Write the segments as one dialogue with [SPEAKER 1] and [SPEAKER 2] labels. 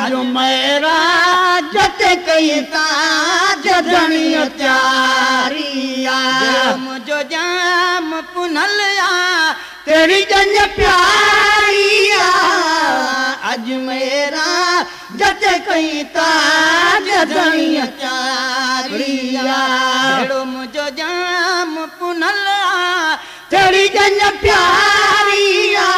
[SPEAKER 1] अॼु मेराज ते कई ताज धणीअ चारी आ।
[SPEAKER 2] मुंहिंजो जाम पुनल आ
[SPEAKER 1] तेरी जंज प्यारी आ। अॼु मेराज ते कई ताज धणीअ चारी आ।
[SPEAKER 2] जहिड़ो मुंहिंजो जाम पुनल आ
[SPEAKER 1] तेरी जंज प्यारी आ।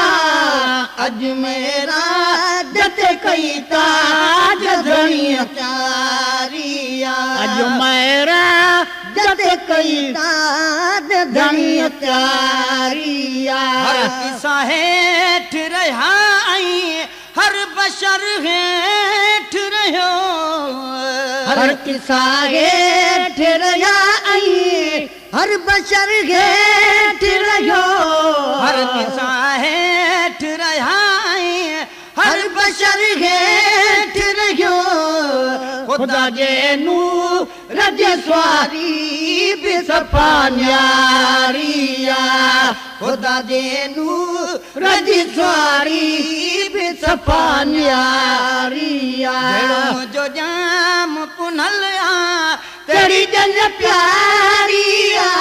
[SPEAKER 1] अॼु मेराज ते कई ताज धणीअ चारी आ। अॼु मेराज ते कई ताज धणीअ चारी आ।
[SPEAKER 2] हर किसा हेठि रहिया ऐं हर बशर हेठि रहियो।
[SPEAKER 1] हर किसा हेठि रहिया ऐं हर बशर हेठि रहियो।
[SPEAKER 2] हर किसा हेठि रहिया ऐं
[SPEAKER 1] हर बशर हेठि रहियो। ख़ुदा जे नूर जे सवारी बि सफ़ा न्यारी आ। ख़ुदा जे नूर जी सवारी बि सफ़ा न्यारी आ।
[SPEAKER 2] जहिड़ो मुंहिंजो जाम पुनल आ
[SPEAKER 1] तेरी जंज प्यारी आ।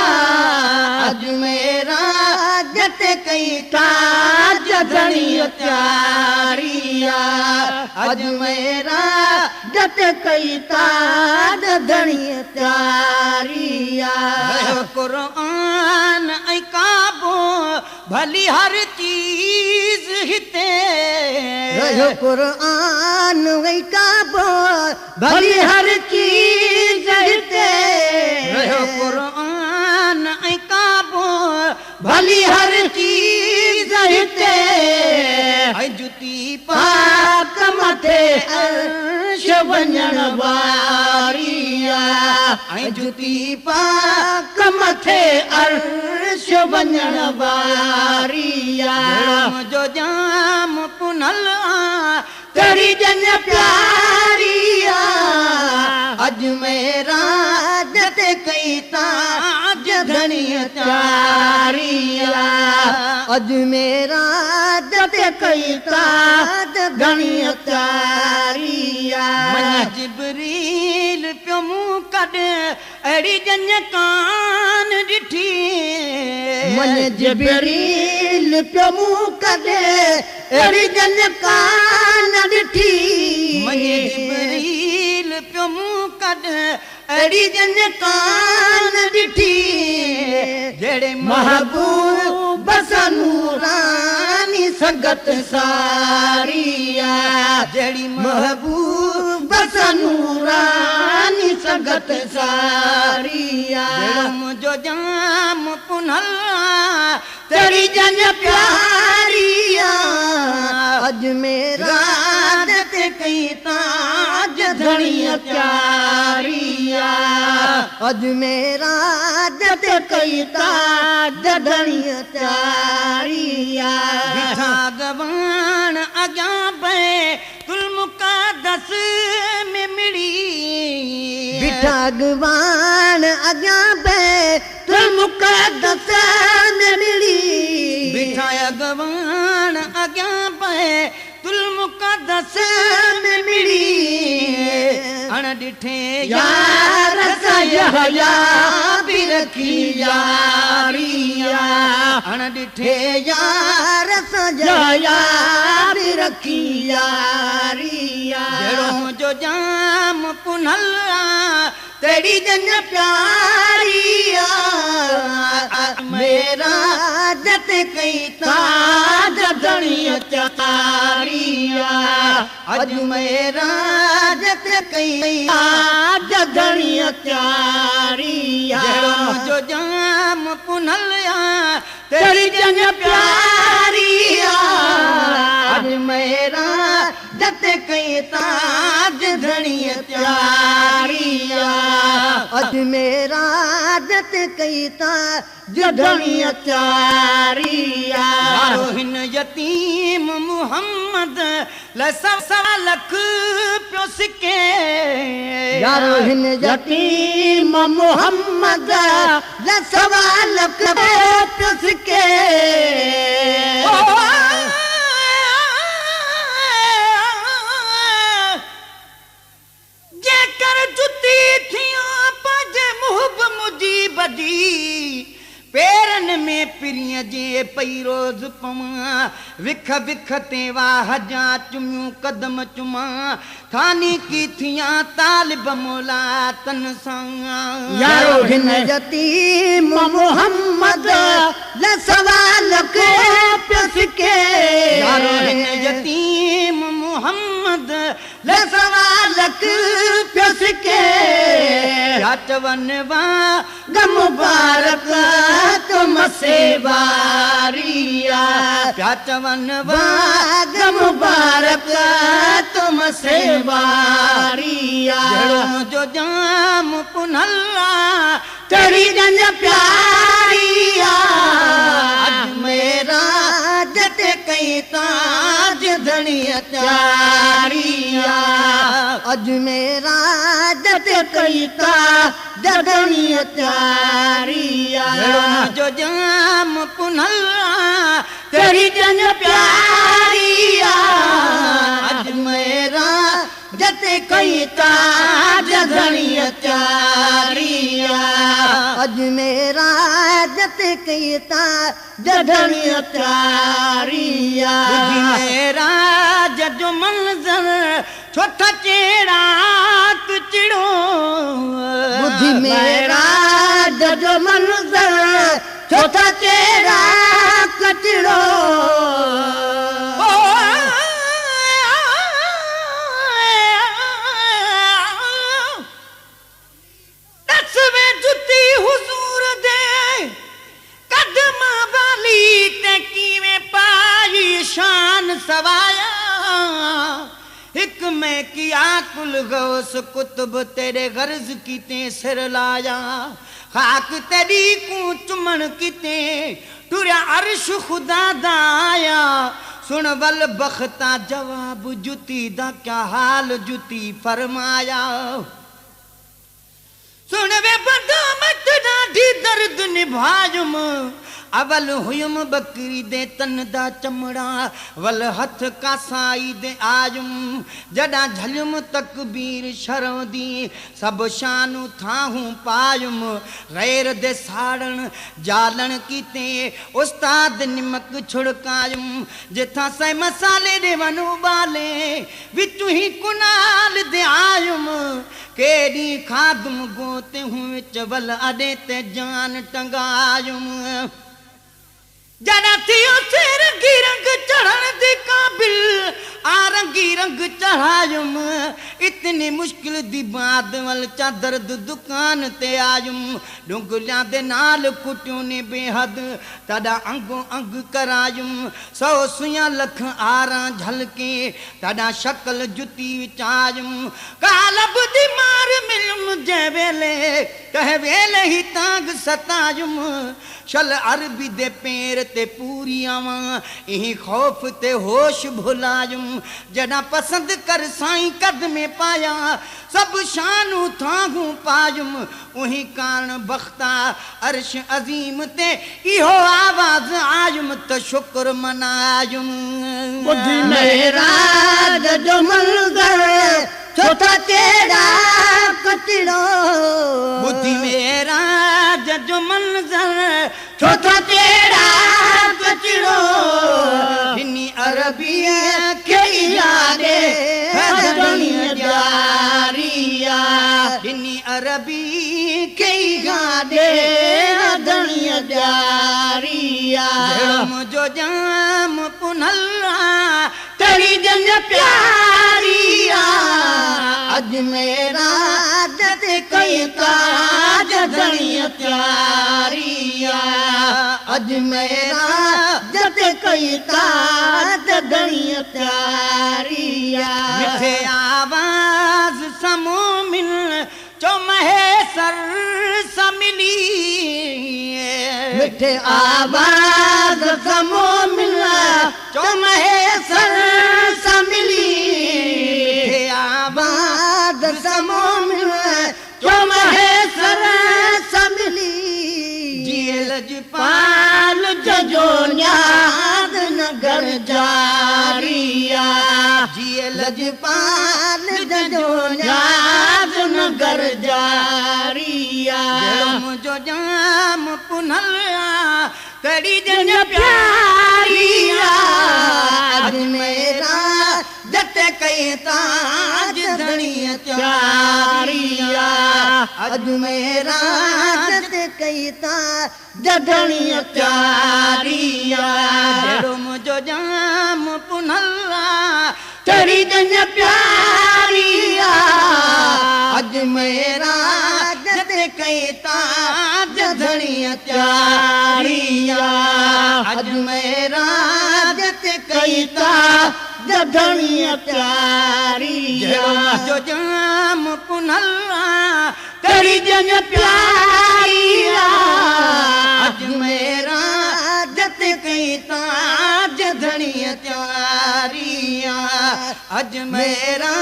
[SPEAKER 1] अॼु मेराज ते कई ताज धणीअ चारी आ। अॼु मेराज ते कई ताज धणीअ चारी आ।
[SPEAKER 2] रहियो क़ुरान ऐं काबो भली हर चीज़ हिते।
[SPEAKER 1] रहियो क़ुरान ऐं काबो भली हर चीज़ हिते।
[SPEAKER 2] रहियो क़ुरान ऐं काबो
[SPEAKER 1] भली हर चीज़ हिते।
[SPEAKER 2] ऐं जुती
[SPEAKER 1] पाक मथे अर्श वञण वारी आ। ऐं जुती पाक मथे अर्श वञण वारी आ।
[SPEAKER 2] मुंहिंजो जाम पुनल आ
[SPEAKER 1] तेरी जंज प्यारी आ। अॼु मेराज ते कई ताज धणीअ चारी आ। अॼु मेराज ते कई ताज धणीअ चारी आ।
[SPEAKER 2] मन जिब्रील पियो मूं कॾे अहिड़ी जंज कान ॾिठी।
[SPEAKER 1] मन जिब्रील पियो मूं कॾे अहिड़ी जंज कान ॾिठी।
[SPEAKER 2] मन जिब्रील पियो मूं कॾे अहिड़ी जंज कान ॾिठी। जहिड़े
[SPEAKER 1] महबूब सां नूरानी संगत सारी आ।
[SPEAKER 2] जहिड़ी
[SPEAKER 1] महबूब सां नूरानी संगत सारी आ।
[SPEAKER 2] जहिड़ो मुंहिंजो जाम पुनल आ
[SPEAKER 1] तेरी जंज प्यारी आ। अॼु मेराज ते कई ताज धणीअ चारी आ। अॼु मेराज ते कई ताज धणीअ चारी आ।
[SPEAKER 2] बिठा गवान अॻियां बैतुल मुक़द्दस में मिड़ी।
[SPEAKER 1] बिठा गवान अॻियां बैतुल मुक़द्दस में मिड़ी।
[SPEAKER 2] बिठा अगवान अॻियां बैतुल मुक़द्दस में मिड़ी। अण ॾिठे
[SPEAKER 1] यार सां यहया बि रखी यारी आ।
[SPEAKER 2] अण ॾिठे
[SPEAKER 1] यार सां यहया बि रखी यारी आ।
[SPEAKER 2] जहिड़ो मुंहिंजो जाम पुनल आ
[SPEAKER 1] तेरी जंज प्यारी आ। मेराज ते कई ताज धणीअ चारी आ। अॼु मेराज ते कई ताज धणीअ चारी आ।
[SPEAKER 2] जहिड़ो मुंहिंजो जाम पुनल आ
[SPEAKER 1] तेरी जंज प्यारी आ। अॼु मेराज ते कई ताज धणीअ चारी आ। अॼु मेराज ते कई ताज धणीअ चारी आ।
[SPEAKER 2] हिन यतीम मोहम्मद लाइ सवा लख पियो सिके।
[SPEAKER 1] यारो हिन यतीम मोहम्मद लाइ सवा लख पियो सिके।
[SPEAKER 2] ते पई रोज़ पवां, विख विख ते वाह जा चुमियूं कदम चुमा, थानी की थियां तालिब मौला तन सां।
[SPEAKER 1] यारो हिन यतीम मोहम्मद ले सवा लख पियो सिके।
[SPEAKER 2] यारो हिन यतीम मोहम्मद
[SPEAKER 1] ले सवा लख पियो सिके।
[SPEAKER 2] पिया चवन
[SPEAKER 1] वाग मुबारक तुम सेवारिया।
[SPEAKER 2] पिया चवन
[SPEAKER 1] वाग मुबारक तुम सेवारिया।
[SPEAKER 2] जहिड़ो मुंहिंजो जाम पुनला
[SPEAKER 1] तेरी जंज प्यारिया।
[SPEAKER 2] अजमेरा जते कई ताज धणीअ
[SPEAKER 1] प्यारिया। अजमेरा जते कई ताज धणीअ प्यारिया।
[SPEAKER 2] जहिड़ो मुंहिंजो जाम पुनला
[SPEAKER 1] तेरी जंज प्यारिया।
[SPEAKER 2] अजमेरा
[SPEAKER 1] जते कई ताज धणीअ प्यारिया। अजमेरा जते कई ताज धणीअ प्यारिया।
[SPEAKER 2] मेरा जो मंज़र छो था चेड़ा चिड़ो।
[SPEAKER 1] बुद्धि मेरा जो मंज़र छो था चेड़ा कचड़ो।
[SPEAKER 2] जुती हुजूर दे कदम वाली ते किवें पाई शान सवाया। हिक में किया कुल गौस कुतुब तेरे गर्ज कीते सिर लाया। खाक तेरी कू चुमण कीते टुरिया अर्श खुदा दाया। सुन वल बख्ता जवाब जुती दा क्या हाल जुती फरमाया। सुन वे बंदा मत ॾाढी दर्द निभायुम। अवल हुयुम बकरी दे तन दा चमड़ा वल हथ कासाई दे आयुम। जॾां झलियुम तकबीर शरों दी सब शानू थाहूं पायुम। गैर दे साड़ण जालण कीते उस्ताद निमक छुड़कायुम। जिथां सै मसाले दे वन उबाले विचों ही कुनाल दे आयुम। केॾी खादम गोते हूं विच वल अॾे ते जान टंगायुम। जॾां थियो रंगी रंग चढ़ण दे काबिल आ रंगी रंग चढ़ायुम। इतनी मुश्किल दी बाद वल चा दर्द दुकान ते आयुम। डुंगलियां दे नाल कुटियों ने बेहद तॾा अंगो अंग करायुम। सौ सुइयां लख आरां झलके तॾा शक्ल जुती विच आयुम। कालब दी मार मिलुम जंहिं वेले कंहिं वेले ही तांग सतायुम। शल अरबी दे पेर ते पूरी आवां इही खौफ ते होश भुलायुम। जॾां पसंद कर साईं कदमे पाया सब शानू थाहूं पायुम। उही कारण बख्ता अर्श अज़ीम ते इहो आवाज़ आयुम त शुक्र मनायुम।
[SPEAKER 1] बुद्धि मेरा जो मंज़र छो था चेड़ा कचड़ो।
[SPEAKER 2] बुद्धि मेरा जो मंज़र
[SPEAKER 1] छो था चेड़ा कचड़ो।
[SPEAKER 2] हिनी अरबी
[SPEAKER 1] खे यादे जारिया।
[SPEAKER 2] हिनी अरबी
[SPEAKER 1] खे यादे जारिया।
[SPEAKER 2] जहिड़ो मुंहिंजो जाम पुनला
[SPEAKER 1] तेरी जंज प्यारिया। अजमेरा जते कई ताज धणीअ प्यारिया। अजमेरा जते कई ताज धणीअ प्यारिया।
[SPEAKER 2] मिठे आवाज़ सां मोमिन चो महेसर सां मिली।
[SPEAKER 1] मिठे आवाज़ सां मोमिन चो महेसर सां मिली।
[SPEAKER 2] मिठे आवाज़
[SPEAKER 1] सां मोमिन चो महेसर सां मिली।
[SPEAKER 2] जीअं लजपाल
[SPEAKER 1] जजो न्याद नगर जारिया।
[SPEAKER 2] जीअं
[SPEAKER 1] लजपाल जजो न्याद नगर जारिया।
[SPEAKER 2] जहिड़ो मुंहिंजो जाम पुनल आ تهڙي ڄڃ پياري آ. اجميرا جت ڪئي تاج ڌڻيءَ چاري آ. اجميرا
[SPEAKER 1] جت ڪئي تاج ڌڻيءَ چاري آ.
[SPEAKER 2] جهڙو منهنجو ڄام پنهل آ، تهڙي ڄڃ پياري آ. اجميرا جت ڪئي تاج ڌڻيءَ چاري آ. اجميرا جت ڪئي
[SPEAKER 1] تاج ڌڻيءَ چاري
[SPEAKER 2] جهڙو
[SPEAKER 1] آ.
[SPEAKER 2] منهنجو ڄام پنهل آ، تهڙي ڄڃ پياري آ. اجميرا جت ڪئي تاج ڌڻيءَ چاري آ. اجميرا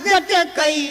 [SPEAKER 2] جت ڪئي